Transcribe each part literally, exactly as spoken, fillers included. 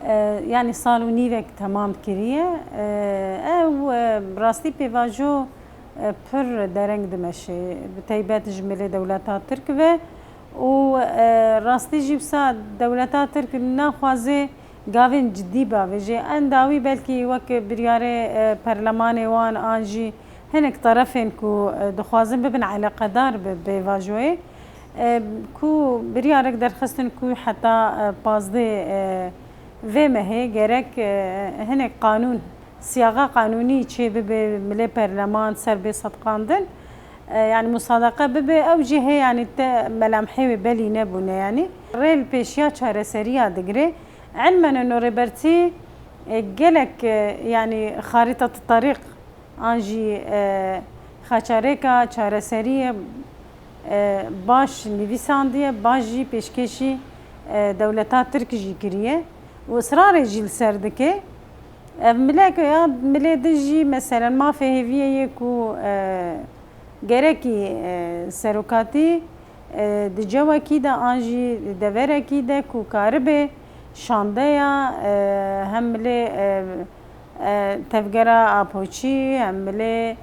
E, yanî sal û nîvek temam kiriye. E, ew, e, rastî pêvajo, e, pir dereng dimeşe, bi teybet ji milê dewleta Tirk ve û, e, rastî jî wisa dewleta Tirk naxwaze gavên cidî bavêje. En dawî belkî wek biryarê, e, perlemanê wan an jî hinek terefên ku, e, dixwazin bibin eleqedar bi pêvajoyê, e, ku biryarek derxistin ku heta, e, pazdeh, e, vê mehê gerek, e, hinek qanûn, siyaxa qanûnî çê bibe, milê perleman ser bê setqandin, e, yanî musadeqe bibe, ew jî hê, yanî te melemhê wê belî nebûne, yanî rê li pêşiya çareseriya digire. Ilmen eno rêbertî, e, gelek, e, yanî xarîta terîq an jî, e, xaçarêka çareseriyê, e, baş nivîsandiye, baş jî pêşkêşî, e, dewleta Tirk jî kiriye û israrê jî li ser dike. Ev mileke ya milê din jî, meselen, mafê hêviyê yê ku, e, gerekî, e, serokatî, e, di cewekî de an jî deverekî de ku karibe şandeya, e, hem milê, e, e, tevgera Apoçî, hem milê,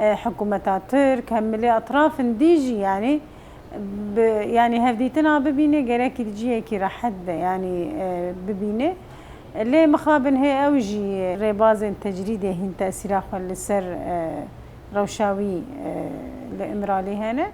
e, hikûmeta Tirk, hem milê etrafin dî jî, yanî bi, yanî hevdîtina bibîne, gerekî di cihekî rehet de, yanî, e, bibîne. Lê mixabin hê ew jî rêbazên tecrîdê hîn tesîra xwe li ser, e, rewşa wî, e, li Îmralî hene.